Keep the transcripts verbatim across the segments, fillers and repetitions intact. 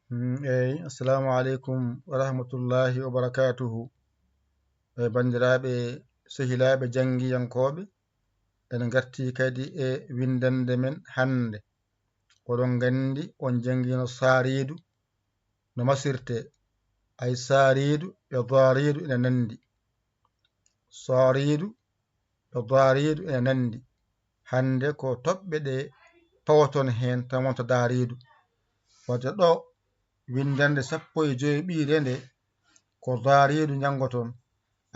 Mm, eyi, assalamu aleykum wa rahmatullahi wa barakatuhu. E banndiraaɓe, sehilaaɓe janngiyankooɓe, en ngartii kadi e winndannde men hannde. Oɗon nganndi on janngino saariidu no masirtee. Ay saariidu e daariidu ina nanndi. Saariidu e daariidu ina nanndi. Hannde ko toɓɓe ɗe pawoton heen tan wonta daariidu. Wadde ɗo winndannde sappo e joy ɓiire nde ko daariidu njanngoton.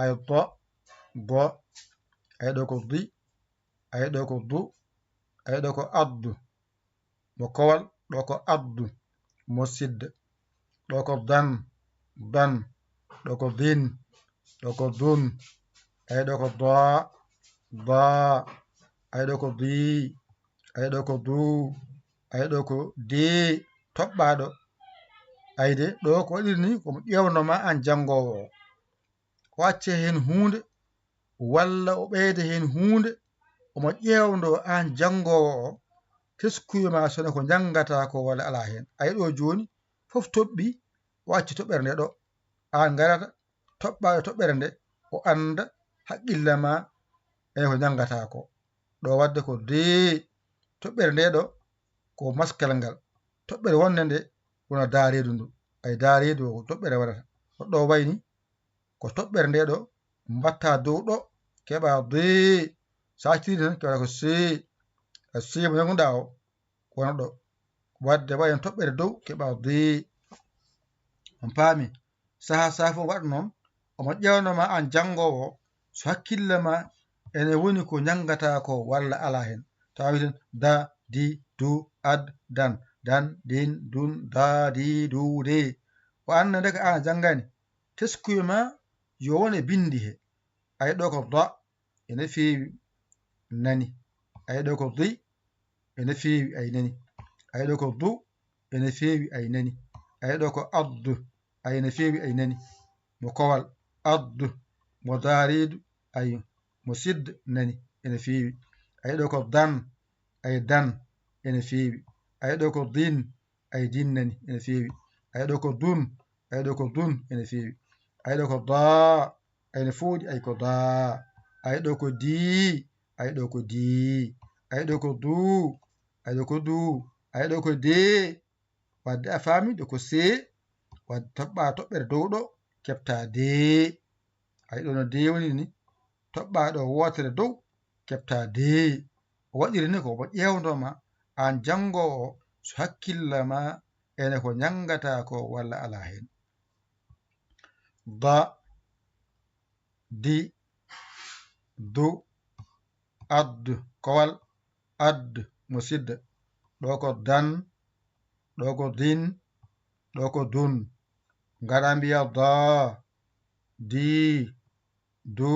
Ay do, do, ay ɗo ko di, ay ɗo ko du, ay ɗo ko addu. Mo kowal, ɗo ko addu, mo sidda. Ɗo ko dan, dan, ɗo ko din, ɗo ko dun, ay ɗo ko da, da, ay ɗo ko di, ay ɗo ko du, ay ɗo ko di. Toɓɓaaɗo, ayde, ɗo ko waɗiri ni, ko mo ƴeewno ma aan janngoowo o. O acca heen huunde, walla o ɓeyda heen huunde, omo ƴeewndo aan janngoowo o, teskuyo ma sone ko njanngataa ko walla alaa heen. Ay ɗo jooni, fof toɓɓi, o acci toɓɓere nde ɗo. Aan ngarata, toɓɓaaɗo toɓɓere nde, o annda haqqille ma e ko njanngataa ko. Ɗo waɗde ko dee, toɓɓere nde ɗo, ko maskal ngal. Toɓɓere wonde nde, wona daareedu ndu. Ay daareedu o, ko toɓɓere waɗata. Ko ɗo wayni, ko toɓɓere nde ɗo, mbatta dow ɗo, keɓa dee. Sa acciri tan, keɓata ko see. A see mo ñaguɗa o, wona ɗo. Wadde wayen toɓɓere dow, keɓa dee. On paami? Saha saha fof waɗa noon, omo ƴeewno ma aan janngoowo o, so hakkille ma ene woni ko njanngataa ko walla alaa heen. Tawa wiyeten da, di, du, ad, dan, dan, din, dun, da, di, du, de. O annda nde ko aan a janngani. Teskuyo ma yo won e binndi he. Ay ɗo ko da, ene feewi, nani. Ay ɗo ko di, ene feewi, ay nani. Ay ɗo ko du, ene feewi, ay nani. Ay ɗo ko addu, ay ene feewi, ay nani. Mo kowal, addu, mo daareedu, ay mo sidda, nani, ene feewi. Ay ɗo ko dan, ay dan, ene feewi. Ay ɗo ko din, ay din nani, ene feewi. Ay ɗo ko dun, ay ɗo ko dun, ene feewi. Ay ɗo ko daa, ene fooɗi, ay ko daa. Ay ɗo ko dii, ay ɗo ko dii. Ay ɗo ko duu, ay ɗo ko duu. Ay ɗo ko dee. Wadde a faami ɗo ko see, wadde toɓɓa toɓɓere dow ɗo, keɓta dee. Ay ɗo no dee woni ni, toɓɓa ɗo wootere dow, keɓta dee. O waɗiri ni ko mo ƴeewndo ma, aan janngoowo o, so hakkille ma ene ko njanngataa ko walla alaa heen. Da, di, du, addu, kowal, addu, mo sidda. Ɗo ko dan, ɗo ko din, ɗo ko dun. Ngara mbiya da, di, du,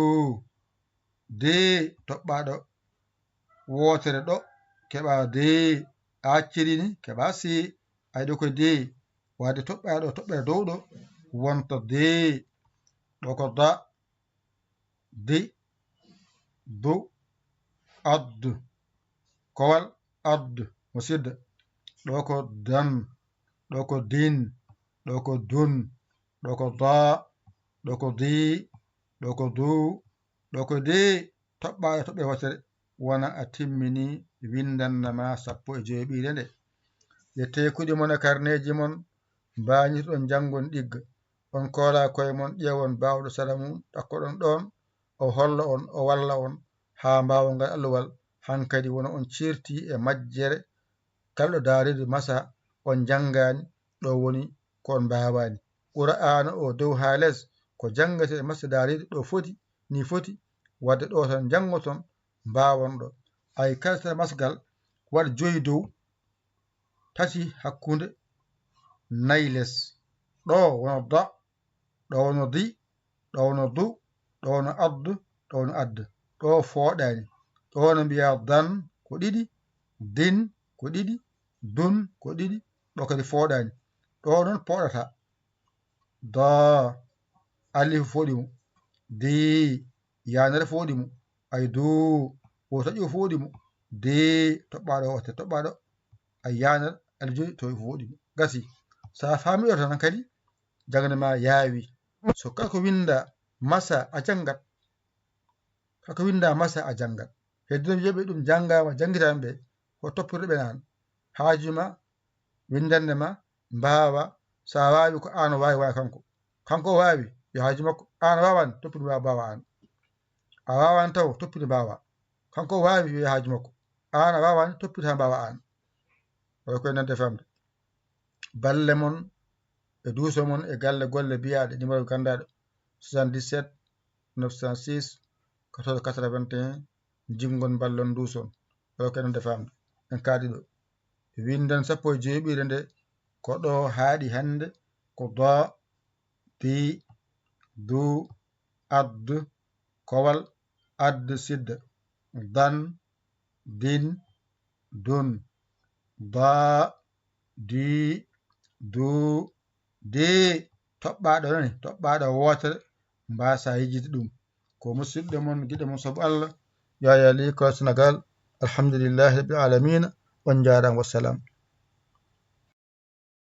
de, toɓɓa ɗo wootere ɗo, keɓa de, a acciri ni, keɓa si, ay ɗo ko de, wadde toɓɓa ɗo, toɓɓere dow ɗo, wonta de, ɗo ko da, di, du, addu, kowal, addu, mo sidda, ɗo ko dan, ɗo ko din, ɗo ko dun, ɗo ko da, ɗo ko di, ɗo ko du, ɗo ko di, toɓɓa e toɓɓe wootere, wona a timmini winndannde ma sappo e joy ɓiire nde. Ƴettee kuɗi mon e karneeji mon, mbaañitoɗon njanngon ɗigga. On koola koye mon, ƴeewon baawɗo sara mum, ɗakkoɗon ɗoon, o holla on, o walla on, haa mbaawon ngal alluwal. Hankadi wona on ceerti e majjere, kala ɗo daareedu masa, on njanngaani, ɗo woni ko on mbaawaani. Qur'aana o dow haa les, ko janngete e masa daareedu, ɗo foti, ni foti, wadde ɗo tan njanngoton, mbaawon ɗo. Ay kala sara masgal, waɗ joyi dow, tati hakkunde, nayi les. Ɗo wona da, ɗo wona di, ɗo wona du, ɗo wona addu, ɗo wona adda. Ɗo fooɗaani. Ɗo no mbiya dan ko ɗiɗi, din ko ɗiɗi, dun ko ɗiɗi, ɗo kadi fooɗaani. Ɗo noon fooɗata. Da, alif fooɗi mo. Di, yaanere fooɗi mo. Ay du, o taƴo fooɗi mo. Di, toɓɓaaɗo o, toɓɓaaɗo. Ay yaanere, alif joyi, to fooɗi mo. Gasi. So a faami ɗo tan kadi, jangde ma yaawi. So kala ko winnda masa a janngat, kala ko winnda masa a janngat. Hedduno wiyeɓe ɗum janngaama, janngitaama ɓe, ko toppirde ɓe naan. Haaju ma, winndande ma, mbaawa, so a waawi ko aan o waawi, wona kanko. Kanko o waawi, yo haaju makko. Aan a waawaani, toppirde mbaawa, mbaawa aan. A waawaani taw, toppirde mbaawa. Kanko o waawi, yo haaju makko. Aan a waawaani, toppirde haa mbaawa aan. Oɗo koye nande famde. Balle mon e duuso mon e galle golle biyaaɗe, numéro ganndaɗo, soixante-dix-sept neuf cent six quatorze quatre-vingt-un, jingon ballon duuson. Oɗo koye nande famde. En kaadi ɗo. Winden sappo e joyɓiire nde, ko ɗo haaɗi hannde, ko do, di, du, ad, kowal, ad, sidda, dan, din, dun, da, di, du, di. Toɓɓaaɗo nani, toɓɓaaɗo wootere, mbaasa yejjitde ɗum. Ko musidɗo mon, giɗo mon sabu Allah, Yaya Ly ko Sénégal. Alhamdulillahi Rabbil Alamina. On njaaraama, wassalam.